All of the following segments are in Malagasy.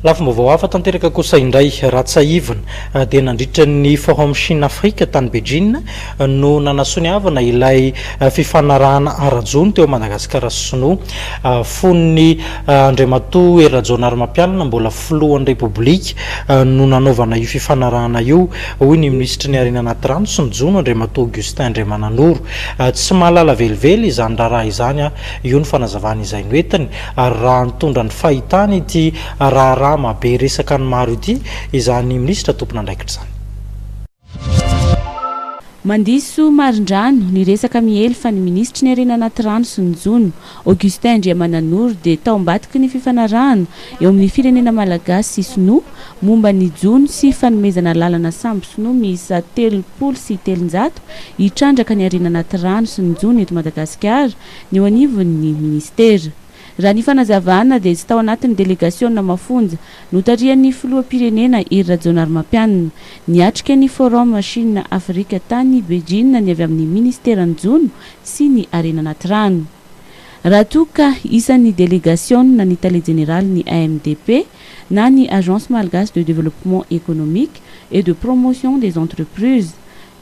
Lafim-baovao hafa tanteraka kosa indray, raha tsiahivina, dia nandritra ny Forum Chine Afrique tany Beijing no nanasoniavana ilay fifanarahana ara-jono teo Madagasikara sy Sinoa. Fony Andriamatoa Hery Rajaonarimampianina mbola filohan'ny Repoblika no nanaovana io fifanarahana io, hoy ny minisitry ny Harena anaty rano sy ny jono, Andriamatoa Augustin Andriamananoro. Tsy mahalala velively izany raharaha izany aho, io ny fanazavana izay noentiny. Ary raha nitondra ny fahitany ity raharaha mahabe resaka ny maro ity izany minisitra tompon'andraikitra izany. Mandiso marindrano ny resaka miely fa ny minisitry ny harena anaty rano sy ny jono, Augustin Andriamananoro dia tao ambadiky ny fifanarahana eo amin'ny firenena malagasy sy sinoa momba ny jono sy fanomezana lalana sambo sinoa miisa 330 hitrandraka ny harena anaty rano sy ny jono eto Madagasikara ny eo anivon'ny minisitera. Raha ny fanazavana dia tsy tao anatin'ny delegasiona mafonja notarihan'ny filoham-pirenena Hery Rajaonarimampianina niatrika ny Forum Chine Afrique tany Beijing ny avy amin'ny minisiteran'ny jono sy ny harena anaty rano. Raha toa ka isan'ny delegasiona ny tale jeneralin'ny AMDP na ny Agence Malgache de Développement Économique et de Promotion des Entreprises,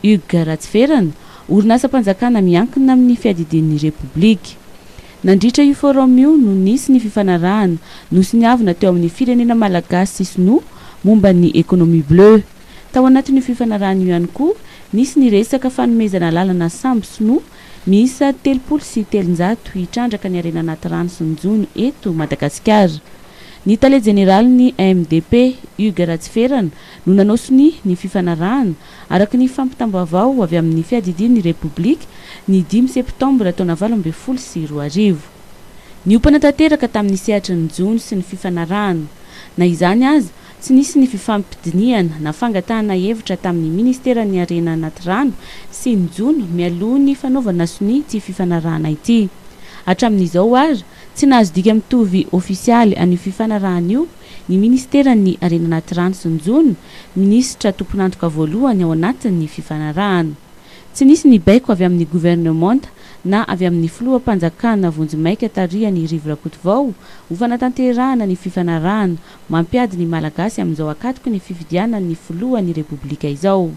Hugues Ratsiferana, orinasam-panjakana miankina amin'ny fiadidian'ny Repoblika. Nandritra io forum io no nisy ny fifanarahana nosoniavina teo amin'ny firenena malagasy sy sinoa momba ny économie bleue. Tao anatin'io fifanarahana io ihany koa nisy ny resaka fanomezana alalana sambo sinoa miisa 330 hitrandraka ny harena anaty rano sy ny jono eto Madagasikara. Ny tale jeneralin'ny MDP, Hugues Ratsiferana, no nanao sonia ny fifanarahana, araka ny fampitam-baovao avy amin'ny fiadidian'ny Repoblika, ny dimy septambra taona 2018. Niompana tanteraka tamin'ny sehatry ny jono sy ny fifanarahana. Na izany aza, tsy nisy ny fifampidinihana na fangatahana hevitra tamin'ny ministeran'ny Harena anaty rano sy ny jono mialoha ny fanaovana sonia ity fifanarahana ity. Hatramin'izao ary, Tsy nahazo dika mitovy ofisialy an'io fifanarahana io ny minisiteran'ny Harena anaty rano sy ny jono, minisitra tompon'antoka voalohany ao anatin'ny fifanarahana. Tsy nisy ny baiko avy amin'ny governemanta na avy amin'ny filoham-panjakana vonjimaika tarihan'i Rivo Rakotovao ho fanatanterahana ny fifanarahana mampiady ny Malagasy amin'izao ankatoky ny fifidianan'ny filohan'ny Repoblika izao.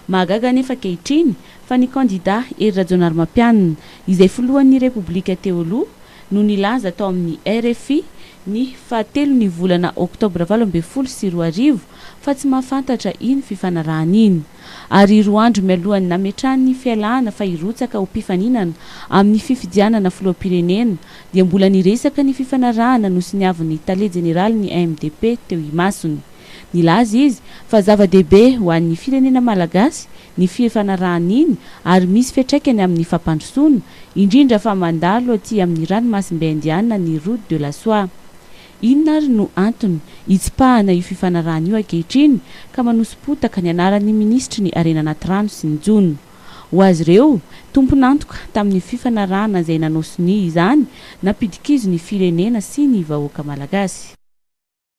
Mahagaga anefa ankehitriny fa ny kandida Hery Rajaonarimampianina, izay filohan'ny Repoblika teo aloha, no nilaza tao amin'ny rfi ny fahatelo ny volana oktobra 2018 fa tsy mahafantatra iny fifanarahana iny. Ary roa andro mialohan'ny nametrahany ny fialana fa hirotsaka ho mpifaninana amin'ny fifidianana filoham-pirenena dia mbola niresaka ny fifanarahana nosoniavin'ny tale jeneralin'ny MDP teo imasony. Nilaza izy fa zava-dehibe ho an'ny firenena malagasy ny fifanarahana iny ary misy fiantraikany amin'ny fampandrosoana, indrindra fa mandalo aty amin'ny ranomasimbe Indiana ny route de la soie. Inona ary no antony hitsipahana io fifanarahana io ankehitriny ka manoso-potaka ny anaran'ny minisitry ny harena anaty rano sy ny jono? Ho azy ireo, tompon'antoka tamin'ny fifanarahana izay nanao sonia izany, nampidi-kizo ny firenena sy ny vahoaka malagasy.